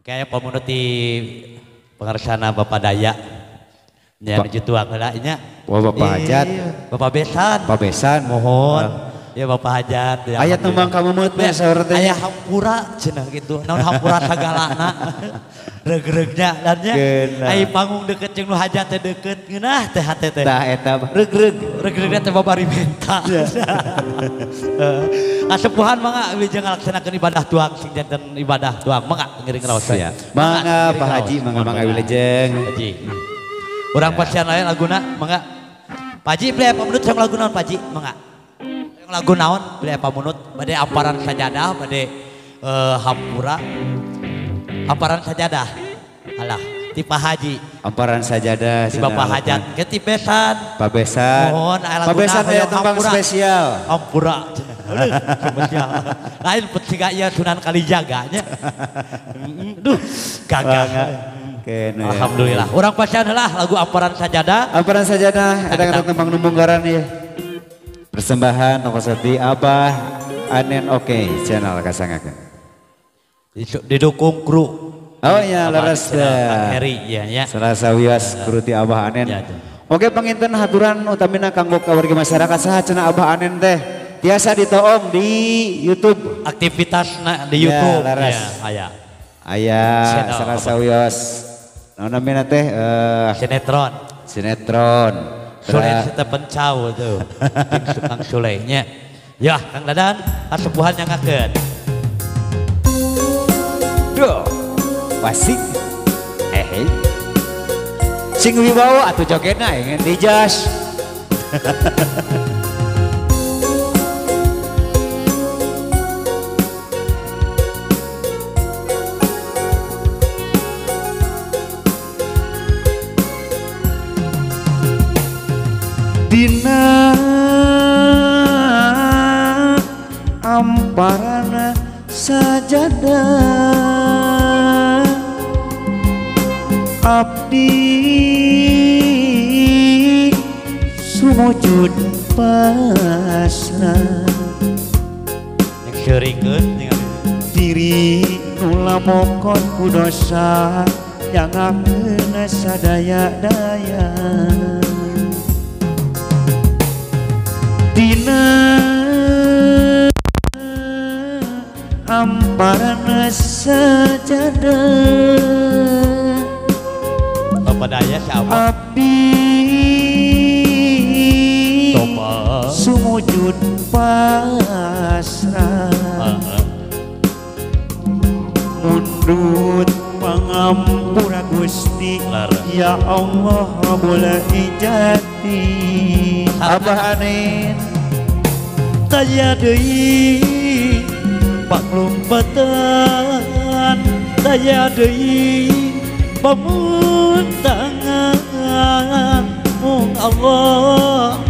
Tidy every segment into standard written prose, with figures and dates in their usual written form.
Kayak pamunut di pengersana Bapak Daya. Nya nuju tuang heula nya. Wah Bapak Hajat. Bapak Besan. Bapak Besan. Mohon. Ya Bapak Hajat. Ya, aya tembang kamu mah saur teh. Aya hampura cenah gitu. Naon hampura sagalana. Reug-reugnya dan nya. Ai panggung deket jeung nu hajat teh deket ngeunah teh hate teh. Tah eta reug-reug. Reug-reugna teh babari menta. Kasepuhan mangga wilujeng ngalaksanakeun ibadah tuang sing janten ibadah tuang mangga ngiring raos saya. Mangga Pak Haji mangga mangga wilujeng. Haji. Urang pasian lain laguna mangga. Pak Haji beli pamunut sareng lagu naon Pak Haji mangga. Lagu naon beli pamunut bade amparan sajadah bade hampura amparan sajadah alah ti Pak Haji amparan sajadah ti Bapak Hajat ke ti Besan Pak Besan mohon Pak Besan aya tembang spesial hampura spesial lain petiga ieu Sunan Kalijaga nya duh gagah. Alhamdulillah urang pasian heula lagu amparan sajadah amparan sajadah eta tembang numbunggaran ieu. Persembahan tongkos di Abah Anen Oke channel kasangakeun. Didukung kru. Oh iya leres Kang Heri ya ya. Serasa wios kru ti Abah Anen. Ya, oke panginten haturan utamina kanggo kawargi masyarakat saha cenah Abah Anen teh tiasa ditoong di YouTube. Aktivitasna di YouTube. Ya, leres. Ya, aya. Aya serasa wios. Naon namina teh sinetron. Sinetron. Sule kita pencau tuh, Kang Sulehnya. Ya, Kang Dadan, kasepuhan yang ngakeun. Duh, wasik, sing wibawa atuh jogetna ingin dijas. Dina amparana sajadah abdi sumujud pasrah diri nu lamokon ku dosa nyangakeun sadaya-daya. Dina amparan sajadah Bapak Daya siapa? Abdi sumujud pasrah mundut pangampura Gusti ya Allah Rabbul Ijati. Abah Anen taya deui panglumpatan taya deui pamuntangan mung Allah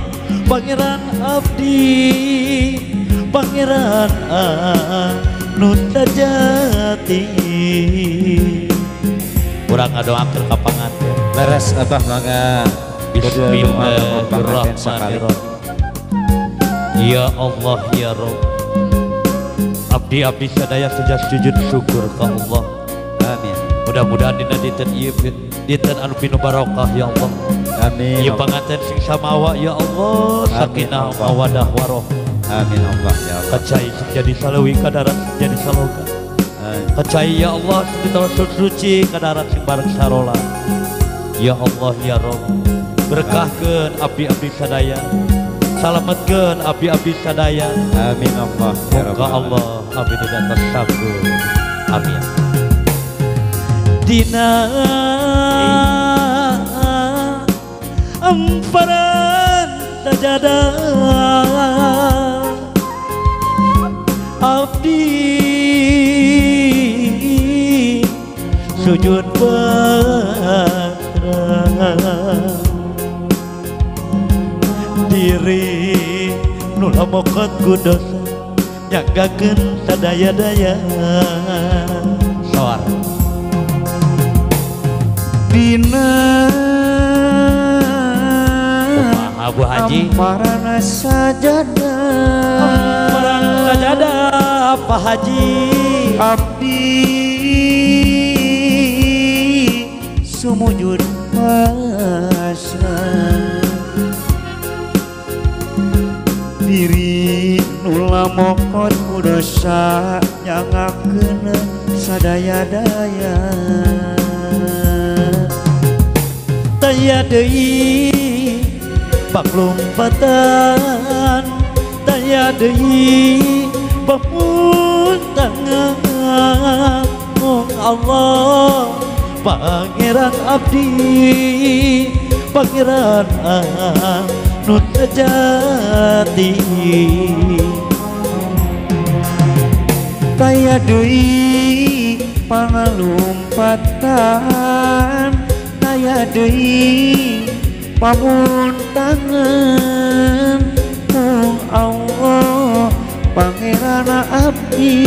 Pangeran abdi Pangeran anu tajati. Urang ngadoakeun ka panganten leres Abah mangga. Bismillahirrahmanirrahim. Ya Allah ya Rabb, abdi-abdi sadaya sejak sujud syukur ka Allah. Amin. Mudah-mudahan dina dinten ieu dinten anu pinuh barokah ya Allah. Amin. Ieu panganten sing samawa ya Allah, sakinah mawadah warohmah. Amin Allah ya Allah. Kacai sing jadi saleuwi kadarat jadi saloka. Kacai ya Allah sing ditawassul suci kadarat sing bareng sarola. Ya Allah ya Rabb, berkahkeun abdi-abdi sadaya, salametkeun abdi-abdi sadaya. Amin Allah ya Rabb. Muga Allah abdi di atas sakur. Amin. Dina amparan sajadah abdi sujud pasrah diri nu lamokot ku dosa nyagakeun sadaya-daya. Soar Dina Abu Haji amparana sajadah amparan sajadah Pak Haji abdi sumujud pasrah diri nula mokot ku dosa nyangakeun sadaya-daya taya deui paklumpatan taya deui pamuntangan mung Allah Pangeran abdi Pangeran anu sejati taya deui pangalumpatan taya deui pamuntangan mung Allah Pangeran abdi